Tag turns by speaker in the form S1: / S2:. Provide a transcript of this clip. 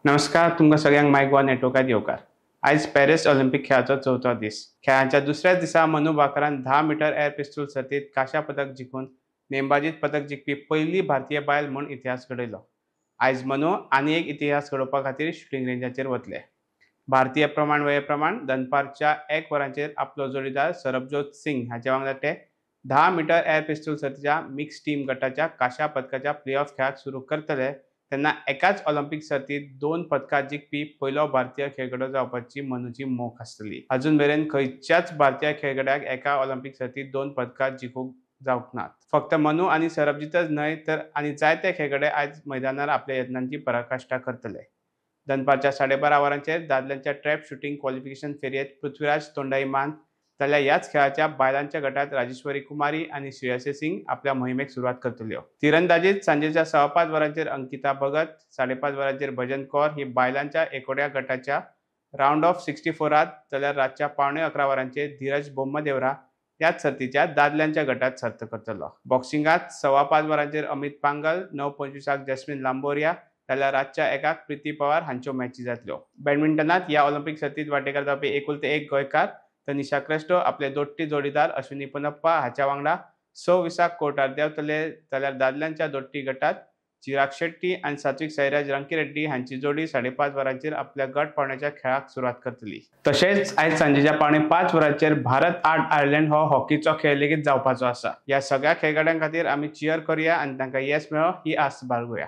S1: नमस्कार, तुमकां सगळ्यांक माय गोवा नेटवर्कात येवकार. आयज पॅरिस ऑलिम्पीक खेळाचो चवथो दीस. खेळाच्या दुसऱ्याच दिसा मनू भाकरान 10 मीटर एअर पिस्तूल सर्तीत कांश्या पदक जिखून नेमबाजीत पदक जिखपी पयली भारतीय बायल म्हूण इतिहास घडयलो. आयज मनू आनी एक इतिहास घडोवपा खातीर शुटींग रेंजाचेर वतले. भारतीय प्रमाण वेळे प्रमाण दनपारच्या 1 वरांचेर आपलो जोडीदार सरबजोत सिंग हाच्या वांगडा ते 10 मीटर एअर पिस्तूल सर्तीच्या मिक्स टीम गटाच्या कांश्या पदकाच्या प्ले ऑफ खेळाक सुरू करतले तेन्ना एकाच ऑलिम्पीक सर्तीत 2 पदकां जिखपी पयलो भारतीय खेळगडो जावपाची मनूची मोख आसतली. अजून मेरेन खंयच्याच भारतीय खेळगड्याक एका ऑलिम्पीक सर्तीत 2 पदकां जिखूंक जावंक नात. फक्त मनू आनी सरबजीतच न्हय तर आनी जायते खेळगडे आयज मैदानार आपल्या यत्नांची पराकाश्टा करतले. दनपारच्या 12:30 वरांचेर दादल्यांच्या ट्रॅप शुटींग क्वॉलिफिकेशन फेरयेत पृथ्वीराज तोंडाईमान जाल्यार ह्याच खेळाच्या बायलांच्या गटात राजेश्वरी कुमारी आनी श्रेयसी सिंग आपल्या मोहिमेक सुरवात करतल्यो. तिरंदाजीत सांजेच्या 5:15 वरांचेर अंकिता भगत, 5:30 वरांचेर भजन कौर ही बायलांच्या एकोड्या गटाच्या रावंड ऑफ 64 जाल्यार रातच्या 10:45 वरांचेर धीरज बोम्मदेवरा ह्याच सर्तीच्या दादल्यांच्या गटात सर्त करतलो. बॉक्सिंगात 5:15 वरांचेर अमित पांगल, 9:25 जस्मिन लांबोरिया जाल्यार रातच्या 1 प्रिती पवार हांच्यो मॅची जातल्यो. बॅडमिंटनात ह्या ऑलिम्पीक सर्तीत वांटेकार जावपी एकुलते एक गोंयकार तनिषा क्रेस्टो आपले दोट्टी जोडीदार अश्विनी पोनप्पा हाच्या वांगडा 6:20 कोर्टार देंवतले जाल्यार दादल्यांच्या दोट्टी गटात चिराग शेट्टी आनी सात्विक साईराज रंकीरेड्डी हांची जोडी 5:30 वरांचेर आपल्या गट पावण्याच्या खेळाक सुरवात करतली. तशेंच आयज सांजेच्या 4:45 वरांचेर भारत 8 आयर्लंड हो हॉकीचो खेळ लेगीत जावपाचो आसा. ह्या सगळ्या खेळगड्यां खातीर आमी चियर करूया आनी तांकां येस मेळो ही आस बाळगुया.